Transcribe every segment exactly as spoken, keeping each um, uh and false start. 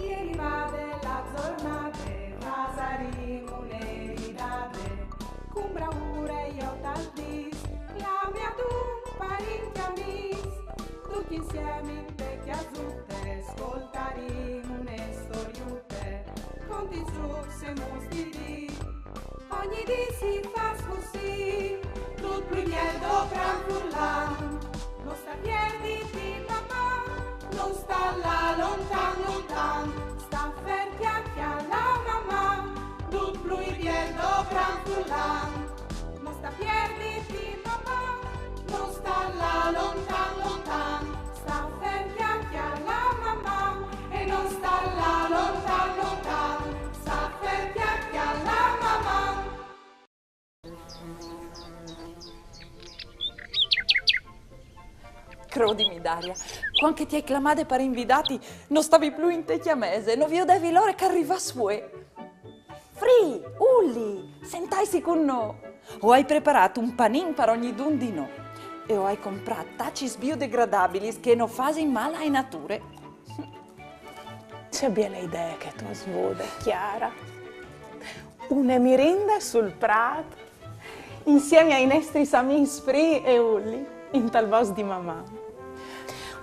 Che rivade la zornade, fasarìn une ridade, cun braure jo tal dis, clame adun parint e amis, ducj insiemi inte cjasute, scoltarìn une storiute, conti, zucs e mustiris. Ogni dì si fâs cussì, dut plui biel doprant furlan. No sta pierditi, Maman, no sta lâ lontan, lontan, sta fer cjacarâ, Maman, dut plui biel doprant furlan. No sta pierditi, Maman, no sta lâ lontan, lontan, sta fer cjacarâ, Maman, e no sta lâ lontan, lontan, sta fer cjacarâ, Maman. Crodimi, Daria, cuant che ti ai clamade par invidâti, no stavi plui inte cjamese, no viodevi la ore che al rivàs vuê. Fri, Uli, sentaitsi cun nô. O ai preparât un panin par ognidun di nô. E o ai comprât tacis biodegradabilis che no fasin mâl ae nature. Ce biele idee che tu âs vude, Chiara. Une mirinde sul prât, insiemi ai nestris amîs Fri e Uli, intal bosc di Maman.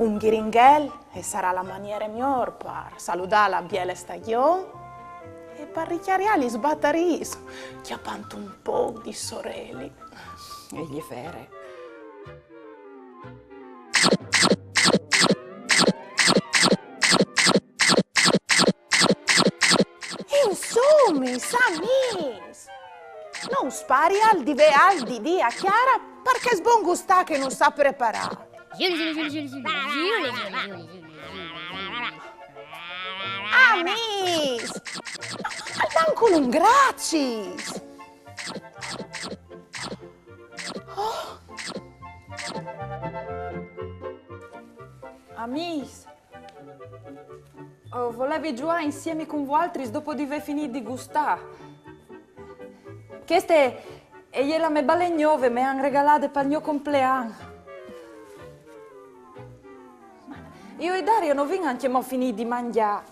Un ghiringhel e sarà la maniere miôr par saludâ la biele stagjon e par ricjariâ lis batariis, cjapant un pôc di soreli. E je vere. Insome, amîs, no us parial di vê alc di dî a Chiara par chest bon gustâ che nus à preparât? Amîs! Almancul un graciis! Oh! Amîs, o volevi zuiâ insiemi cun voaltris dopo di vê finît di gustâ. Cheste e je la mê bale gnove, me àn regalade pal gno complean. Ma jo e Daria no vin ancjemò finît di mangjâ.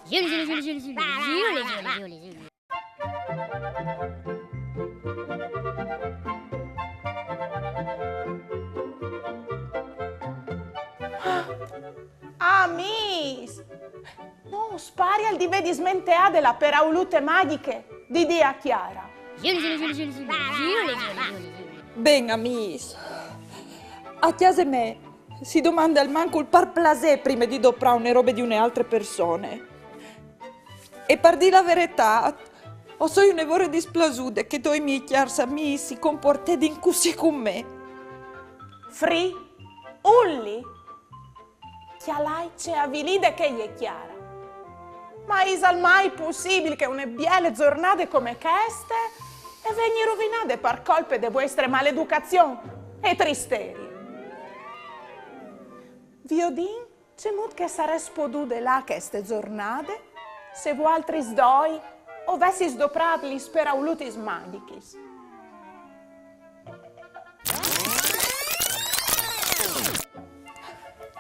Amîs! No us parial di vê dismenteade la peraulute magjiche di dî a Chiara? Ben, amîs, a cjase mê si domande almancul par plasê prime di doprâ une robe di une altre persone. E par dî la veretât, o soi une vore displasude che doi miei cjârs amîs si compuartedin cussì cun me. Fri, Uli, cjalait ce avilide che e je Chiara. Ma isal mai pussibil che une biele zornade come cheste e vegni ruvinade par colpe de vuestre maleducazion e tristerie? Viodìn cemût che e sarès podude lâ cheste zornade se voaltris doi o vessis doprât lis peraulutis magjichis.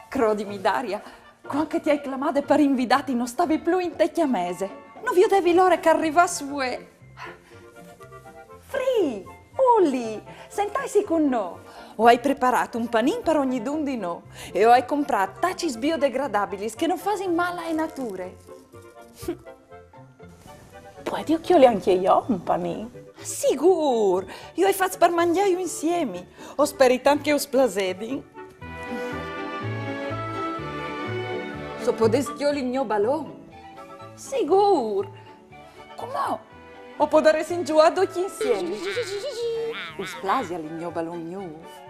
Crodimi, Daria, cuant che ti ai clamade par invidâti no stavi plui inte cjamese. No viodevi la ore che al rivàs vuê. Fri, Uli, sentaitsi cun nô. O ai preparât un panin par ognidun di nô e o ai comprât tacis biodegradabilis che no fasin mâl ae nature. Puedio cjoli ancje jo un panin? Sigûr! Jo o ai fats par mangjâju insiemi. O speri tant che us plasedin. Se o podès cjoli il gno balon? Sigûr! Cumò o podaressin zuiâ ducj insiemi. Us plasial il gno balon gnûf?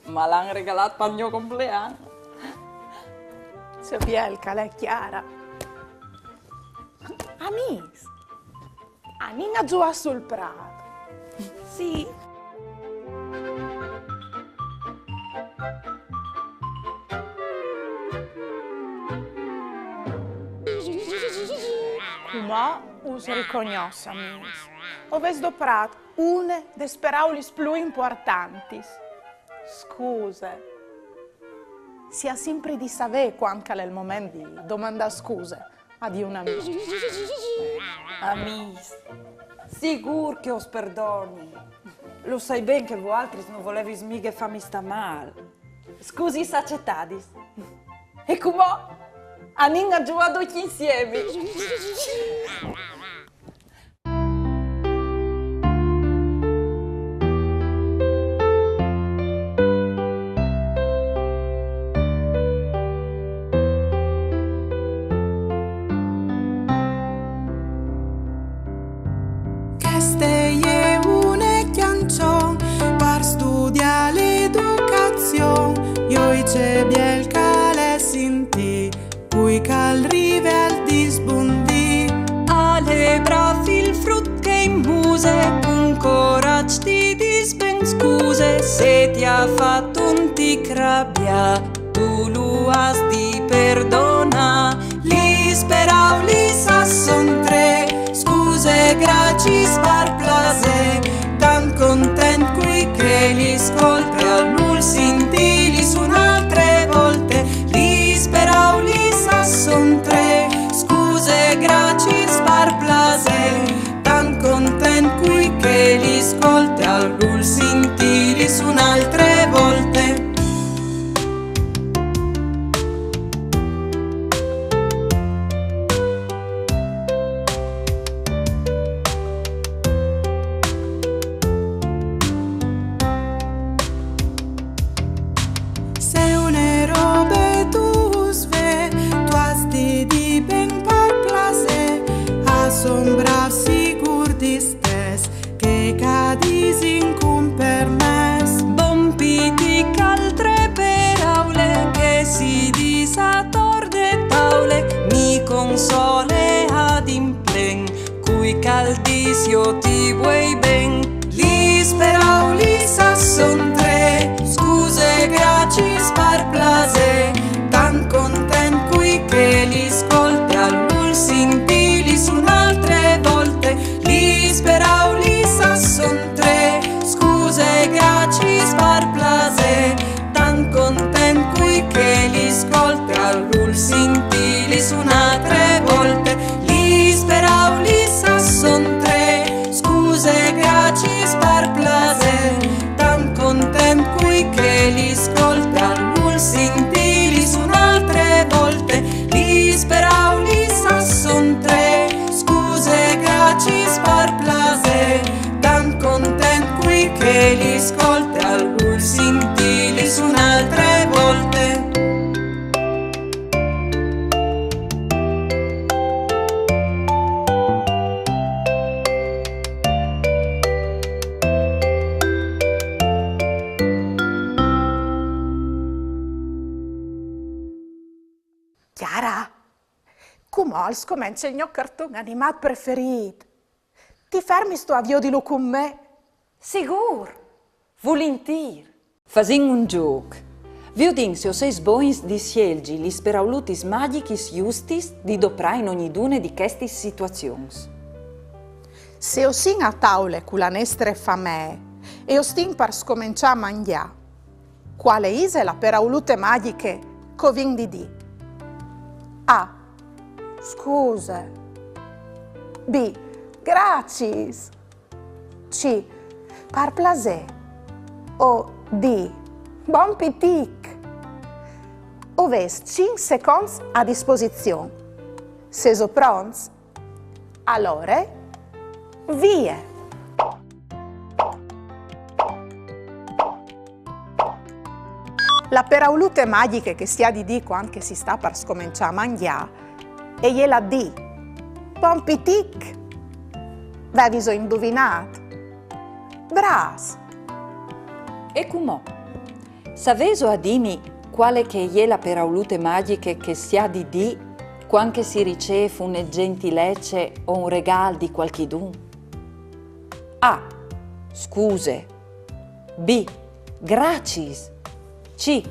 Mal àn regalât pal gno complean. Ce biel che al è, Chiara. Amîs, anìn a zuiâ sul prât. Sì. Cumò us ricognòs, amîs. O vês doprât une des peraulis plui impuartantis. Scuse. Si à simpri di savê cuant che al è il moment di domandâ scuse. A di un amì. Amìs, sigûr che us perdoni. Lu sai ben che vualtris no volevis mighe fâmi stâ mâl. Scusîs acetadis. E cumò anìn a zuiâ ducj insiemi. Cheste e je une cjançon par studiâ l'educazion, joi ce biel che al è sintî, cui che al rive al dîs bundì. Al è brâf il frut che in muse, cun coraç ti dîs ben scuse, se ti à fat un tic rabiâ, tu lu âs di perdonâ. Lis peraulis a son trê: scuse, graciis, par plasê. Tant content cui che li scolte, al vûl sintîlis une altre volte. Lis peraulis a son trê: scuse, graciis, par plasê. Tant content cui che li scolte, al vûl sintîlis une altre volte. Se une robe tu ûs vê, tu âs di dî ben: par plasê. A son brâfs sigûr distès, chei che a disin cun permès. Bon pitic, altre peraule che si dîs ator de taule, mi console ad implen, cui che al dîs: jo ti vuei ben. Lis peraulis a son trê: scuse, graciis, par plasê. Tant content cui che li scolte, al vûl sintîlis une altre volte. Lis peraulis a son trê: scuse, graciis, par plasê. Tant content cui che li scolte, al vûl sintîlis une altre volte. Lis peraulis a son trê: scuse, graciis, par plasê. Tant content cui che li scolte, al vûl sintîlis une altre volte. Lis peraulis a son trê: scuse, graciis, par plasê. Tant content cui che li scolte, al vûl sintîlis une altre volte. Chiara, cumò al scomence il gno carton animât preferît. Ti fermistu a viodilu cun me? Sigûr! Vulintîr! Fasìn un zûc. Viodìn se o sês bogns di sielzi lis peraulutis magjichis justis di doprâ in ognidune di chestis situazions. Se o sin a taule cu la nestre famee e o stin par scomençâ a mangjâ, cuale ise la peraulute magjiche che o vin di dî? A. Scuse. B. Graciis. C. Par plasê. O D. Bon pitic. O vês cinc seconts a disposizion. Sêso pronts? Alore, vie! La peraulute magjiche che si à di dî cuant che si sta par scomençâ a mangjâ e je la D. Bon pitic! Vêviso induvinât? Brâfs! E cumò, savêso a dîmi cuale che e je la peraulute magjiche che si à di dî cuant che si ricêf une gjentilece o un regâl di cualchidun? A. Scuse. B. Graciis. C.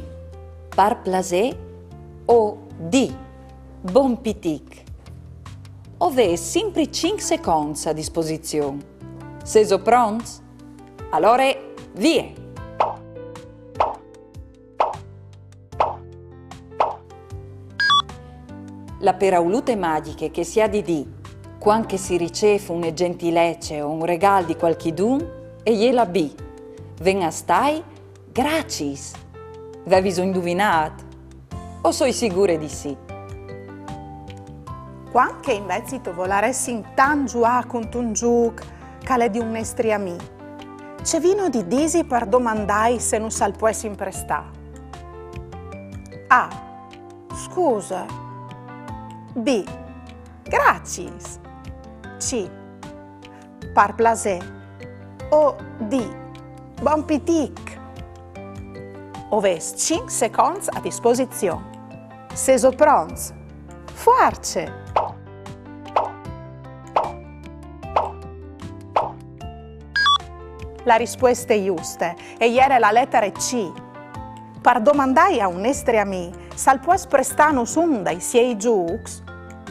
Par plasê. O D. Bon pitic. O vês simpri cinc seconts a disposizion. Sêso pronts? Alore, vie! La peraulute magjiche che si à di dî cuant che si ricêf une gjentilece o un regâl di cualchidun e je la B. Ven a stâi graciis. Veviso induvinât? O soi sigure di sì. Cuant che invezit o volarès tant zuâ cuntun zûc che al è di un nestri amì, ce vino di dîsi par domandâi se nus al pues imprestâ? A. Scuse. B. Graciis. C. Par plasê. O D. Bon pitic. O vês cinc seconts a disposizion. Sêso pronts? Fuarce! La rispueste juste e jere la letare C. Par domandâi a un nestri amì se al pues prestânus un dai siei zûcs,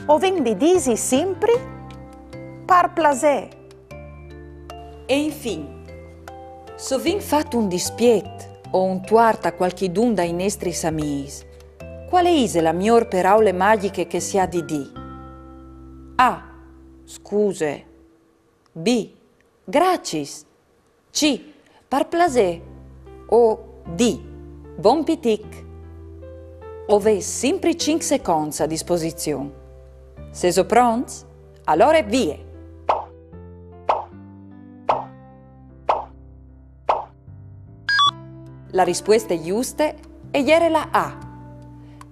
o vin di dîsi simpri: par plasê. E infin, se o vin fat un dispiet o un tuart a cualchidun dai nestris amîs, cuale ise la miôr peraule magjiche che si à di dî? A. Scuse. B. Graciis. C. Par plasê. O D. Bon pitic. O vês simpri cinc seconts a disposizion. Sêso pronts? Alore vie! La rispueste juste e jere la A.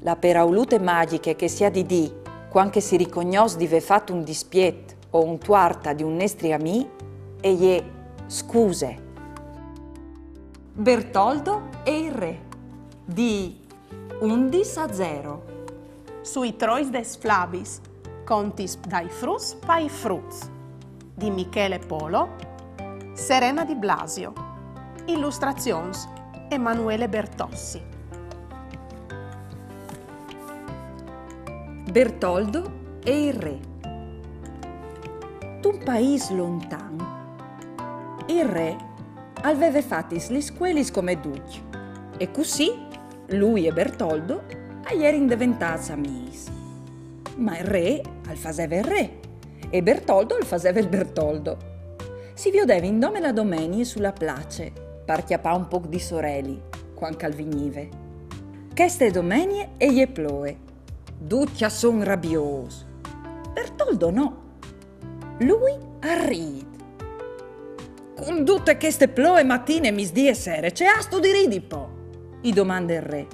La peraulute magjiche che si à di dî cuant che si ricognòs di vê fat un dispiet o un tuart a di un nestri amì e je scuse. Bertoldo e il re, di Undis a zero. Sui trois des flabis, contis dai fruts pai fruts, di Michele Polo, Serena Di Blasio. Illustrazions Emanuele Bertossi. Bertoldo e il re. D'un paîs lontan, il re al veve fatis lis scuelis come ducj, e cussì lui e Bertoldo a jerin deventâts amîs. Ma il re al faseve il re, e Bertoldo al faseve il Bertoldo. Si viodevin dome la domenie su la place, par cjapâ un pôc di soreli, cuant che al vignive. Cheste domenie e je ploie. Ducj a son rabiôs. Bertoldo no. Lui al rît. Cun dute cheste ploie matine, misdì e sere, ce âstu di ridi po? I domande il re.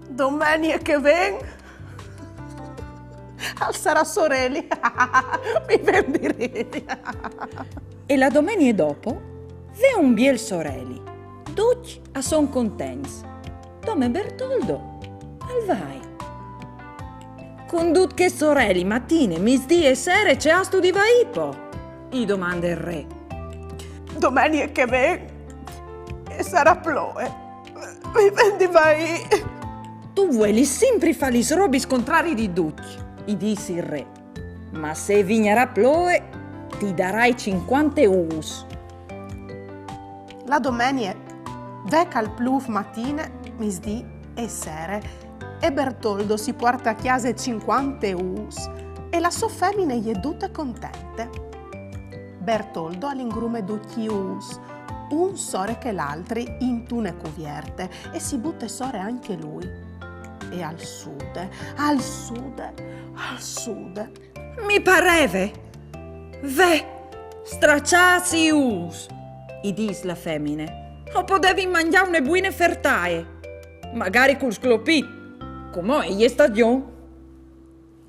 Domenie che ven al sarà soreli. Mi ven di ridi. E la domenie dopo, ve un biel soreli. Ducj a son contents. Dome Bertoldo al vaie. Cun dut chest soreli matine, misdì e sere, ce âstu di vaî po? I domande il re. Domenie che ven e sarà ploie. Mi ven di vaî. Tu vuelis simpri fâ lis robis contrari di ducj, i dîs il re. Ma se vignarà ploie, ti darai cincuante ûfs. La domenie ve che al plûf matine, misdì e sere, e Bertoldo si puarte a cjase cincuante ûfs, e la sô femine e je dute contente. Bertoldo al ingrume ducj i ûfs, un sore chel altri, intune cuvierte, e si bute sore ancje lui. E al sude, al sude, al sude. Mi pareve! Ve, straçâts i ûfs, i dîs la femine. O podevin mangjâ une buine fertaie, magari cul sclopit, cumò e je stagjon.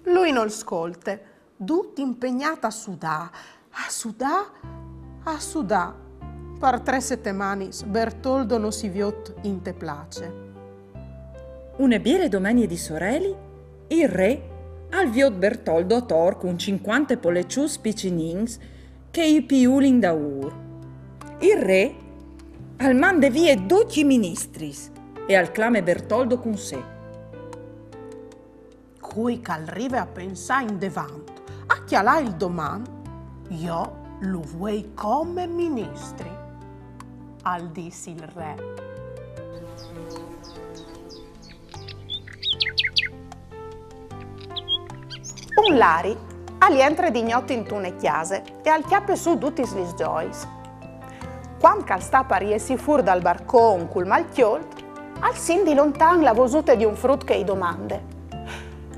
Lui nol scolte, dut impegnât a sudâ, a sudâ, a sudâ. Par trê setemanis Bertoldo no si viôt inte place. Une biele domenie di soreli, il re al viôt Bertoldo ator cun cincuante poleçuts piçinins che i piulin daûr. Il re al mande vie ducj i ministris e al clame Bertoldo cun se. Cui che al rive a pensâ indevant, a cjalâ il doman, jo lu vuei come ministri, al dîs il re. Un lari al jentre di gnot intune cjase e al cjape sù dutis lis zois. Cuant che al sta par jessi fûr dal barcon cul mal cjolt, al sint di lontan la vosute di un frut che i domande: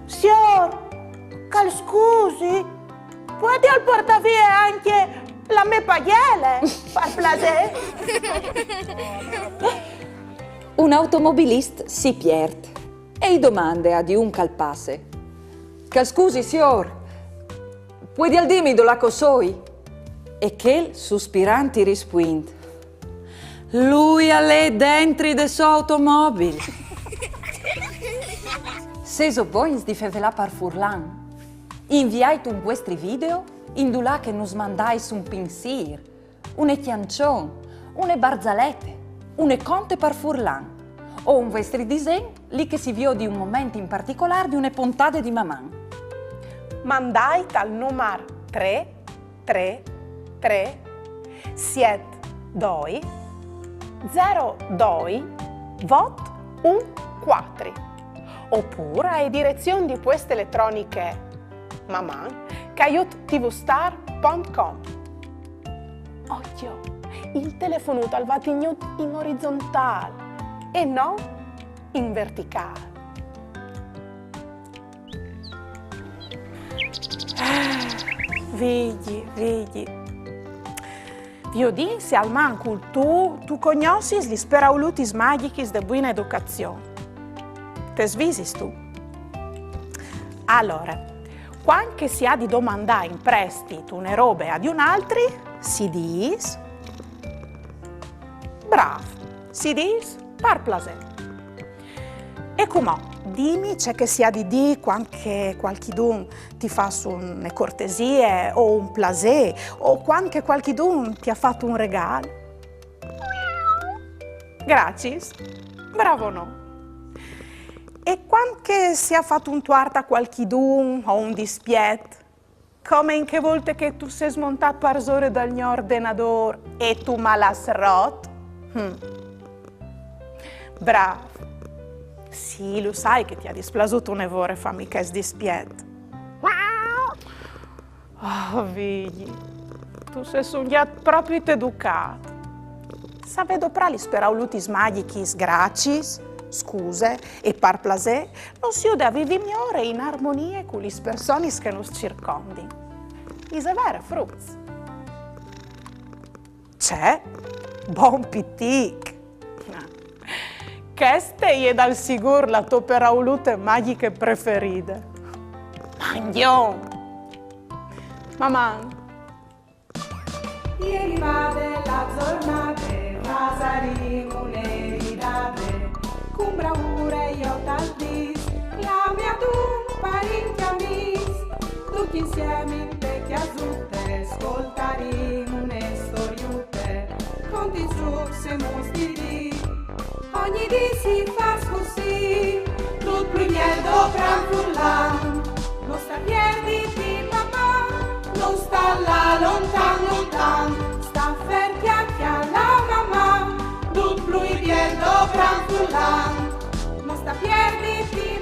«Siôr, che al scusi, puedial puartâ vie ancje la mê pagjele, par plasê?» Un automobilist si piert e i domande a di un che al passe: «Che al scusi, siôr, puedial dîmi dulà che o soi?» E chel, suspirant, i rispuint: «Lui al è dentri de sô automobil.» Sêso bogns di fevelâ par furlan? Inviait un vuestri video indulà che nus mandais un pinsîr, une cjançon, une barzalete, une conte par furlan, o un vuestri disen li che si viodi un moment in particolâr di une pontade di Maman. Mandait al numar trê trê trê siet doi zero doi vot un cuatri, opûr ae direzion di pueste eletroniche maman caiut tvstar pont com. Ocjo, il telefonut al va tignût in orizontâl e no in verticâl. Ah, Vigji, Vigji. Viodìn se almancul tu, tu cognossis lis peraulutis magjichis de buine educazion. Tes visistu? Alore, cuant che si à di domandâ in prestit une robe a di un altri, si dîs: «Brâf», si dîs: «Par plasê.» E cumò, dimi ce che si à di dî cuant che cualchidun ti fâs une cortesie o un plasê, o cuant che cualchidun ti à fat un regâl. Graciis. Bravo no. E cuant che si à fat un tuart a cualchidun o un dispiet, come in chê volte che tu sês montât parsore dal gno ordenadôr e tu mal âs rot? Hm. Brâf. Sì, lu sai che ti à displasût une vore fâmi chest dispiet. Oh, Vigji, tu sês un gjat propit educât. Savê doprâ lis peraulutis magjichis graciis, scuse e par plasê nus jude a vivi miôr e in armonie cu lis personis che nus circondin. Ise vere, fruts? Ce? Bon pitic! Cheste e je dal sigûr la tô peraulute magjiche preferide. Mangjón! Maman! E rivade la zornade, fasarìn une ridade, cun braure jo tal dîs, clamìn un parint amîs, ducj insiemi inte cjasute, scoltarìn une storiute, contìn zûcs e muts di dì. Ogni dì si fâs cussì, dut plui biel doprant furlan. No sta pierditi, Maman, no sta lâ lontan, lontan. Sta fer, cjacle la Maman, dut plui biel doprant furlan. No sta pierditi,